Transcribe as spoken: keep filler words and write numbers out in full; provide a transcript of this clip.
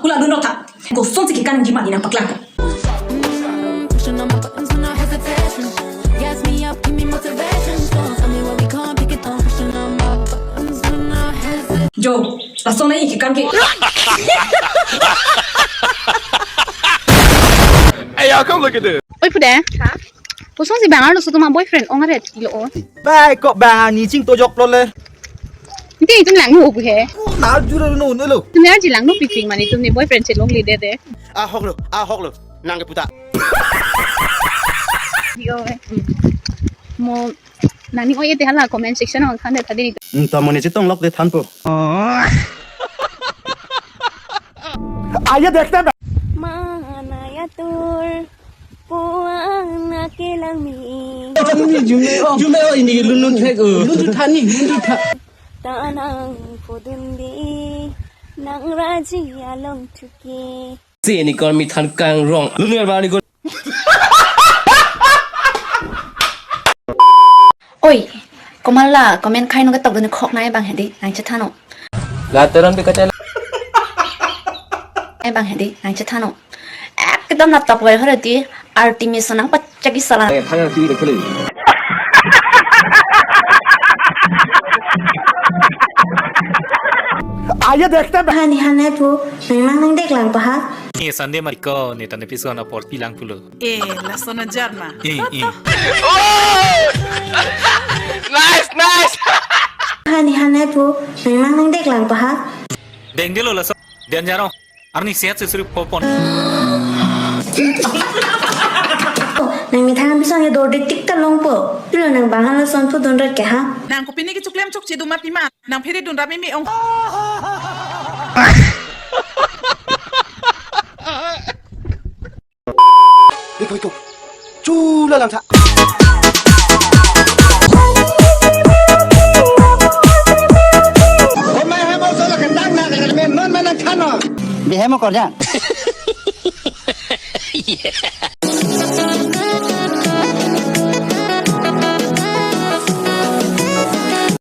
Lalu nota. Kosonsi kekan jima nang paklang. Pushing on my buttons with no hesitation. Gas me up, give me motivation. So tell me why we can't pick it up. Pushing on my buttons with no hesitation. Jo, lason nangkekan ke. Hey, y'all, come look at this. Oi, Pude. Kosonsi bang arloso atum a-boyfriend ong aret lo o. Bai kok bang ani chingto joklo le. Nte itum langno o he. Na jura no no lo. Itum arji langno piping mane itum ne boyfriend chelongledet. Ah hok lo, ah hok lo. Nang ke puta. Yo. Mo nangning oi-e te hala comment section along than-et tha dei. Hmm, ta mone chetong lok de thanpo. Aye dekhte hain. Mana yatur puang na kelang mi. Jume, jume o ini lunun thek o. Lunun thani, lunun tha. Tanang pudun di nang raji along thuki. Si ini kon mi than kang rong. Lu nungar ba ni kon. Oi, komat la comment khai nung ketok dun khok nai bang hedi, nang chethan o. La teron bi kachai. Nai bang hedi, nang chethan o. Ekdom na tok vai hore ti, arti mi sonang pachaki sala. Thang ang tui de khelu. Aye dekhte hain. Hani hanet pu, nang nang nang deklang paha. Ni Sunday mari ko ni tane piso na por pilang pulo. Eh, lason ajar na. Eh, eh. Nice, nice. Hani hanet pu, nang nang nang deklang paha. Deng dilo lason. Dian jaro. Arni sehat sesuri popon. Nang methang bisong ya dorde tik ta longpo. Pilo nang bang halason pu dun rat ke ha. Nang kopine kechoklem chokche do ma pima. Nang phere dun ra meme ong. Iko iko. Chula lang tha. Homa hemo solo kendang na men non mana khano. Bihemo korja.